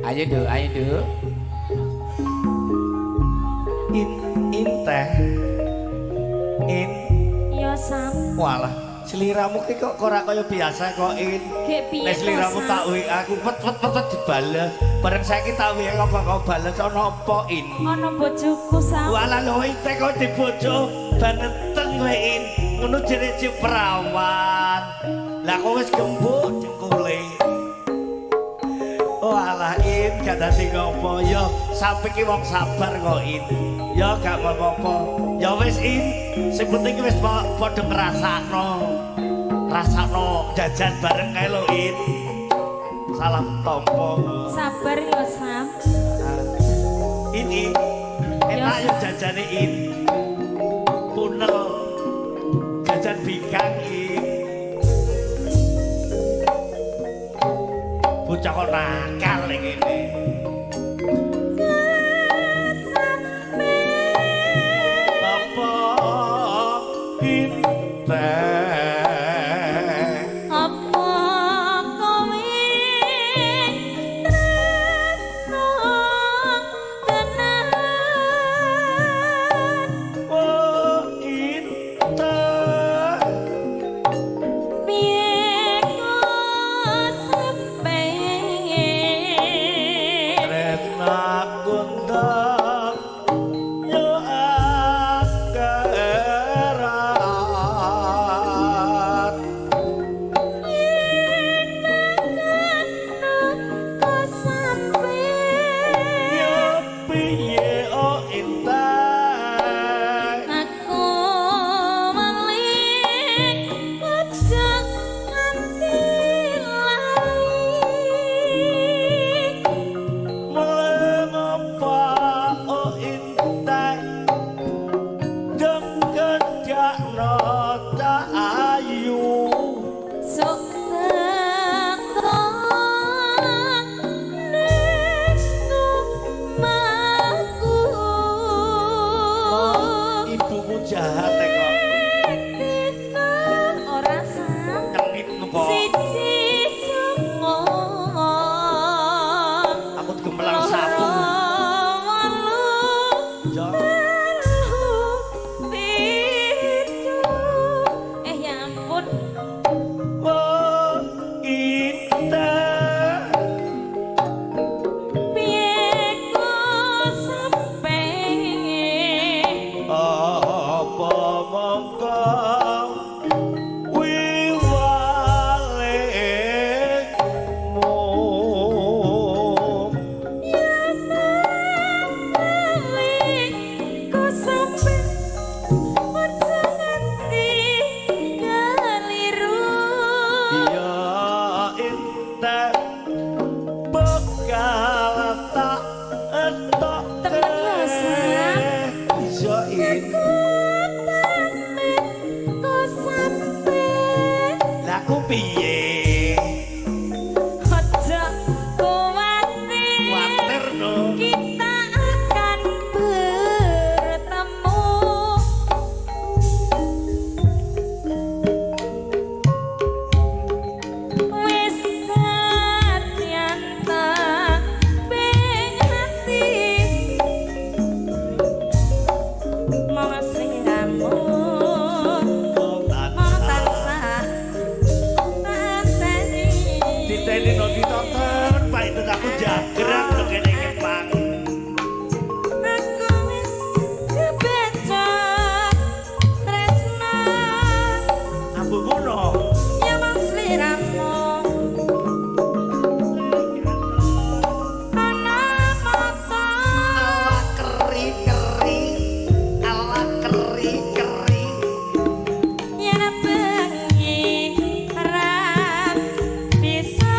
Ayo Nduk, ayo Nduk. In inteh. In Ya Sam. Walah, seliramu ki kok ora kaya biasa kok In. Gek piye Nek seliramu to, tak Sam? WA aku pet pet pet pet dibales. Bareng saiki tak WA kok kok bales ana apa In? Ana bojoku Sam. Walah lho inteh kok dibojo baneten kowe In. Ngono jere perawan. Lah kok wis gembuk cengkule. Walah In gak dadi ngopo ya sampe ki wong sabar kok In. Ya gak apa-apa. Ya wis In, sing penting wis padha ngrasakno. Rasakno jajan bareng kae lho In. Salam tompo. Sabar ya Sam. Ini enak ya jajane In. Punel. Jajan bikang In. Bocah kok nakal ning ngene. Apa inteh? Apa kowe tresno tenan? Oh inteh. Piye kok sampe Tresnaku ndang yo akhirat. Yen kok sampe Yo piye oh inteh? Aku meling aja nganti lali. Mengapa oh inteh deng kejakno cah ayu? Sok teko ning omahku. Oh, ibumu jahat e kok. Ora Sam. Nyengit kok. Siji songo. Aku digemelang sapu. Wolu Ya. telu pitu. Eh ya ampun. Oh inteh. Piye kok sampe Apa mongko wiwalemu? Kok sampe aja nganti keliru. Ya inteh bekal tak entok. Temen lho, Sam. Iya In. Kok sampe Lah ku piye? aja kuwatir. Kuwatir no. Kita akan bertemu. Wis satyan tak ping ati. Mong sliramu mong tansah anteni. Diteni no ditonton, Pak itu aku jagrak lho kene iki, Pak. Aku wis kebencot tresno. Ambu ngono. Ya mong sliramu ana mata. Ala keri-keri, ala keri-keri. Yen bengi ra bisa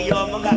Iya, omong gak